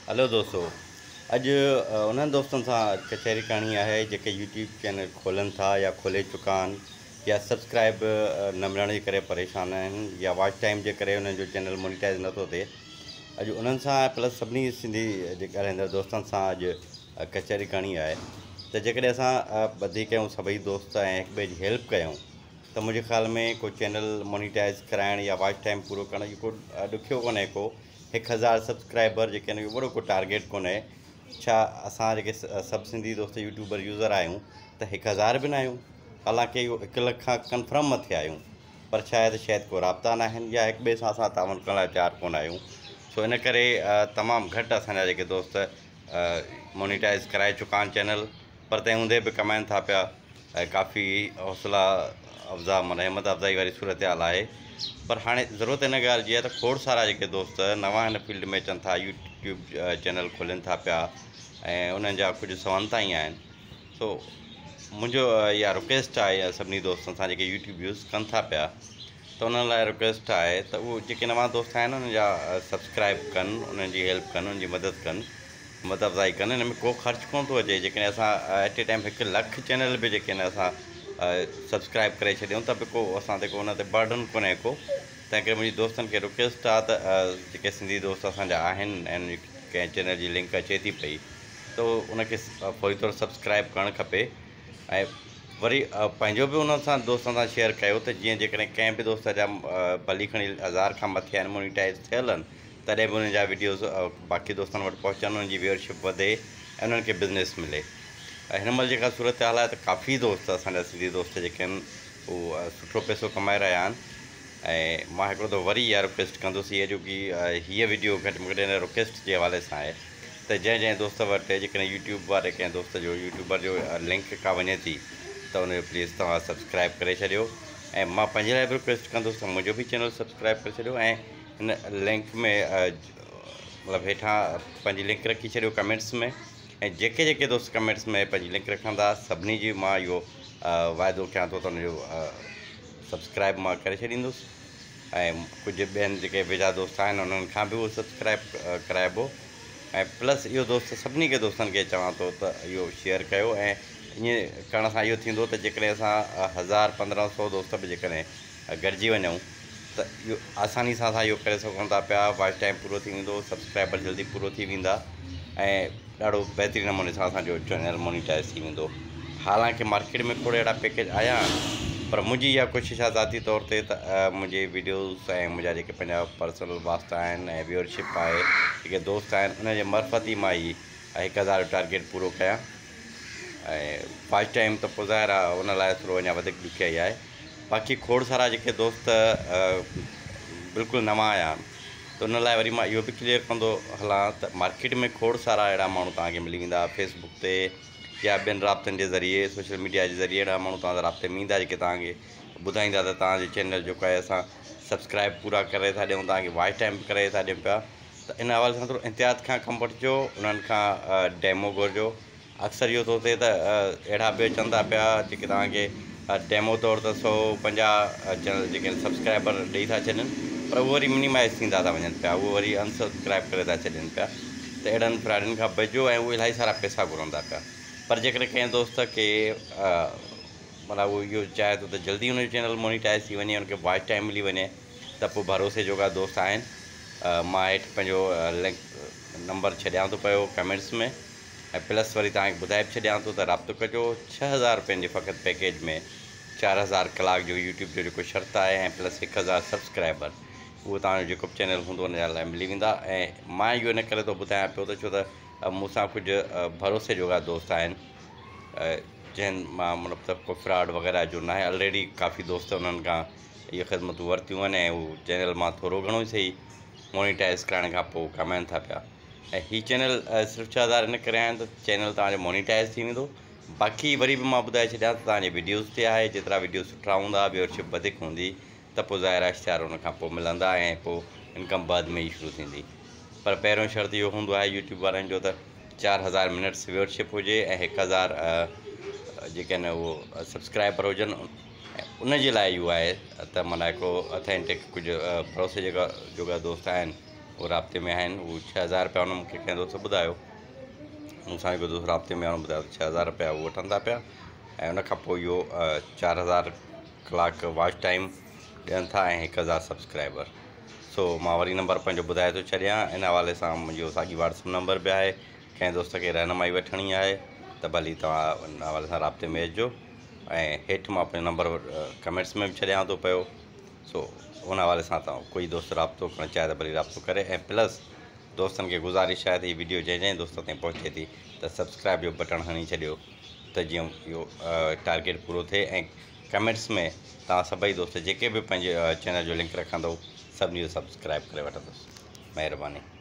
هلو دوستو اڄ انهن دوستن سان ڪچهري ڪرڻي آهي جيڪي يوٽيوب چينل کولن ٿا يا کولي چڪا آهن يا سبسڪرائب نه ملڻ جي ڪري پريشان آهن يا واچ ٽائيم جي ڪري انهن جو چينل مونيٽائز نٿو ٿئي. اڄ انهن سان پلس سڀني سنڌي جي ڳالهائيندڙ دوستن سان اڄ ڪچهري ڪرڻي آهي ته جيڪڏهن اسان ٻڌي ڪيون سڀئي دوست ۽ هڪ ٻئي جي هيلپ ڪيون ته منهنجي خيال ۾ ڪو چينل مونيٽائز ڪرائڻ يا واچ ٽائيم پورو ڪرڻ اهو ڪو ڏکيو ڪونهي ڪو. 1000 سبسڪرائبر جيڪي آهن اهو وڏو ڪو ٽارگيٽ ڪونهي. ڇا اسان جيڪي سڀ سنڌي دوست يوٽيوبر يوزر آهيون ته 1000 به نه آهيون؟ حالانڪه اهو 1 لک کان ڪنفرم مٿي آهيون، پر ڇا آهي ته شايد ڪو رابطا نه آهن يا هڪ ٻئي سان اسان تعاون ڪرڻ لاء تيار ڪونه آهيون. سو ان ڪري تمام گهٽ اسان جا جيڪي دوست مونيٽائز ڪرائي چڪا آهن چينل، پر تنهن هوندي به ڪمائن ٿا پيا ۽ ڪافي حوصلا افزا معنيٰ همت افزائي واري صورتحال آهي. پر هاڻي ضرورت ان ڳالهه جي آهي ته کوڙ سارا جيڪي دوست نوان هن فيلڊ ۾ اچن ٿا، يوٽيوب چينل کولين ٿا پيا ۽ انهن جا ڪجهه سون تائين آهن. سو منهنجو اها رڪويسٽ آهي سڀني دوستن سان جيڪي يوٽيوب يوز ڪن ٿا پيا ته انهن لاء رڪويسٽ آهي ته اهو جيڪي نوان دوست آهن انهن جا سبسڪرائب ڪن، انهن جي هيلپ ڪن، انهن جي مدد ڪن، همت افزائي ڪن. ان ۾ ڪو خرچ ڪونه ٿو اچي. جيڪڏهن اسان at a time 1 lakh channel به جيڪي آهن اسان سبسڪرائب ڪري ڇڏيون ته به ڪو اسان تي ڪو ان تي برڊن ڪونهي ڪو. تنهن ڪري منهنجي دوستن کي رڪويسٽ آهي ته جيڪي سنڌي دوست اسان جا آهن ۽ انهن جي ڪنهن چينل جي لنڪ اچي ٿي پئي ته ان کي فوري طور سبسڪرائب ڪرڻ کپي ۽ وري پنهنجو به انهن سان دوستن سان شيئر ڪيو ته جيئن جيڪڏهن ڪنهن به دوست جا ڀلي کڻي 1000 کان مٿي آهن مونيٽائز ٿيل آهن تڏهن به انهن جا وڊيوز باقي دوستن وٽ پهچن، انهن جي ويورشپ وڌي ۽ انهن کي بزنس ملي. ۽ هن مهل جيڪا صورتحال آهي ته ڪافي دوست اسان جا سنڌي دوست جيڪي آهن هو سٺو پئسو ڪمائي رهيا آهن. ۽ مان هڪڙو دفعو وري اها رڪويسٽ ڪندس هيء جو ڪي هيء وڊيو گهٽ ۾ گهٽ هن رڪويسٽ جي حوالي سان آهي ته جنهن جنهن دوست وٽ جيڪڏهن يوٽيوب واري ڪنهن دوست جو يوٽيوبر جو لنڪ ڪا وڃي ٿي ته ان جو پليز توهان سبسڪرائب ڪري ڇڏيو. ۽ مان پنهنجي لاء به رڪويسٽ ڪندس ته منهنجو به چينل سبسڪرائب ڪري ڇڏيو ۽ هن لنڪ ۾ مطلب هيٺان پنهنجي لنڪ رکي ڇڏيو ڪمينٽس ۾. ۽ جيڪي جيڪي دوست ڪمينٽس ۾ پنهنجي لنڪ رکندا سڀني جي مان اهو واعدو ڪيان ٿو ته ان جو سبسڪرائب مان ڪري ڇڏيندس. ۽ ڪجهه ٻين جيڪي ويجها دوست آهن انهن کان به اهو سبسڪرائب ڪرائبو. ۽ پلس اهو دوست سڀني کي دوستن کي چوان ٿو ته اهو شيئر ڪيو. ۽ ائين ڪرڻ سان اهو ٿيندو ته جيڪڏهن اسان 1000 1500 دوست به جيڪڏهن گڏجي وڃون ته اهو آساني سان اسان اهو ڪري سگهون ٿا پيا. واچ ٽائيم پورو ٿي ويندو، سبسڪرائبر جلدي پورو ٿي ويندا ۽ ڏاڍو بهترين نموني سان اسان جو چينل مونيٽائز ٿي ويندو. حالانڪه مارڪيٽ ۾ کوڙ اهڙا پيڪيج آيا آهن، پر منهنجي اها ڪوشش آهي ذاتي طور تي ته منهنجي وڊيوز ۽ منهنجا جيڪي پنهنجا پرسنل واسطا آهن ۽ ويورشپ آهي جيڪي دوست آهن انهن جي معرفت ئي مان هي 1000 جو ٽارگيٽ پورو ڪيان. ۽ واچ ٽائيم ته پوء ظاهر آهي ان لاء ٿورو اڃا وڌيڪ ڏکيائي آهي. باقي کوڙ سارا جيڪي دوست بلڪل نوان آيا آهن ته ان لاء وري مان اهو به ڪليئر ڪندو هلان ته مارڪيٽ ۾ کوڙ سارا اهڙا ماڻهو توهان کي ملي ويندا فيس بڪ تي يا ٻين رابطن جي ذريعي سوشل ميڊيا جي ذريعي اهڙا ماڻهو توهان سان رابطي ۾ ايندا جيڪي توهان کي ٻڌائيندا ته توهان جي چينل جيڪو آهي اسان سبسڪرائب پورا ڪري ٿا ڏيون، توهان کي واچ ٽائيم به ڪري ٿا ڏيون پيا. ته ان حوالي سان ٿورو احتياط کان ڪم وٺجو، انهن کان ڊيمو گهرجو. اڪثر اهو ٿو ٿئي ته اهڙا به اچن ٿا پيا جيڪي توهان کي ڊيمو طور ته 150 چينل جيڪي سبسڪرائبر ڏئي ٿا ڇڏين، پر اهو وري منيمائز ٿيندا ٿا وڃن پيا، اهو وري انسبسڪرائب ڪري ٿا ڇڏين پيا. ته اهڙن فراڊن کان بچجو ۽ اهي الاهي سارا پئسا گهرن ٿا پيا. پر جيڪڏهن ڪنهن دوست کي معنيٰ اهو اهو چاهي ٿو ته جلدي ان جو چينل مونيٽائز ٿي وڃي، ان کي واچ ٽائيم ملي وڃي ته پوء ڀروسي جوڳا دوست آهن. مان هيٺ پنهنجو لنڪ نمبر ڇڏيان ٿو پيو ڪمينٽس ۾ ۽ پلس وري توهان کي ٻڌائي به ڇڏيان ٿو ته رابطو ڪجو. 6000 روپين جي فقط پيڪيج ۾ 4000 ڪلاڪ جو يوٽيوب جو جيڪو شرط آهي ۽ پلس 1000 سبسڪرائبر اهو توهان جو جيڪو به چينل هوندو ان جا لاء ملي ويندا. ۽ مان اهو ان ڪري ٿو ٻڌايان پيو ته ڇو ته مون سان ڪجهه ڀروسي جوڳا دوست آهن جنهن مان مطلب ته ڪو فراڊ وغيره جو ناهي. الريڊي ڪافي دوست انهن کان اهي خدمتون ورتيون آهن ۽ هو چينل مان ٿورو گهڻو ئي سهي مونيٽائز ڪرائڻ کان پوء ڪمائن ٿا پيا. ۽ هي چينل صرف 6000 ان ڪري آهن ته چينل توهان جو مونيٽائز ٿي ويندو. باقي وري به مان ٻڌائي ڇڏيان ته توهان جي وڊيوز تي آهي، جيترا وڊيو سٺا هوندا ويورشپ وڌيڪ هوندي ته پوء ظاهر آهي اشتهار ان کان پوء ملندا ۽ پوء انڪم بعد ۾ ئي شروع ٿيندي. پر پهريون شرط اهو هوندو آهي يوٽيوب وارن جو ته 4000 منٽس ويورشپ هجي ۽ 1000 جيڪي آهن اهو سبسڪرائبر هجن. ۽ ان جي لاء اهو آهي ته معنيٰ هڪڙو اٿينٽڪ ڪجهه ڀروسي جيڪا جوڳا دوست آهن اهي رابطي ۾ آهن. هو 6000 رپيا هن مون کي ڪنهن دوست ٻڌايو، مون سان هڪ دوست رابطي ۾ آهي، هن ٻڌايو ته 6000 رپيا هو وٺن ٿا پيا ۽ ان کان پوء اهو 4000 ڪلاڪ واچ ٽائيم ڏين ٿا ۽ 1000 سبسڪرائبر. سو مان وري نمبر پنهنجو ٻڌائي ٿو ڇڏيان. ان حوالي سان منهنجو ساڳي واٽسپ نمبر به آهي. ڪنهن دوست کي رهنمائي وٺڻي آهي ته ڀلي توهان ان حوالي سان رابطي ۾ اچجو ۽ هيٺ مان پنهنجو نمبر ڪمينٽس ۾ به ڇڏيان ٿو پيو. سو ان حوالي سان توهان ڪوئي دوست رابطو ڪرڻ چاهي ته ڀلي رابطو ڪري. ۽ پلس دوستن کي گذارش آهي ته هي وڊيو جنهن جنهن دوست تائين پهچي ٿي ته سبسڪرائب جو بٽڻ هڻي ڇڏيو ته جيئن اهو ٽارگيٽ پورو ٿئي. ۽ ڪمينٽس ۾ توهان سڀئي دوست جيڪي به پنهنجي چينل جو لنڪ رکندو سڀني جو سبسڪرائب ڪري وٺندس. مهرباني.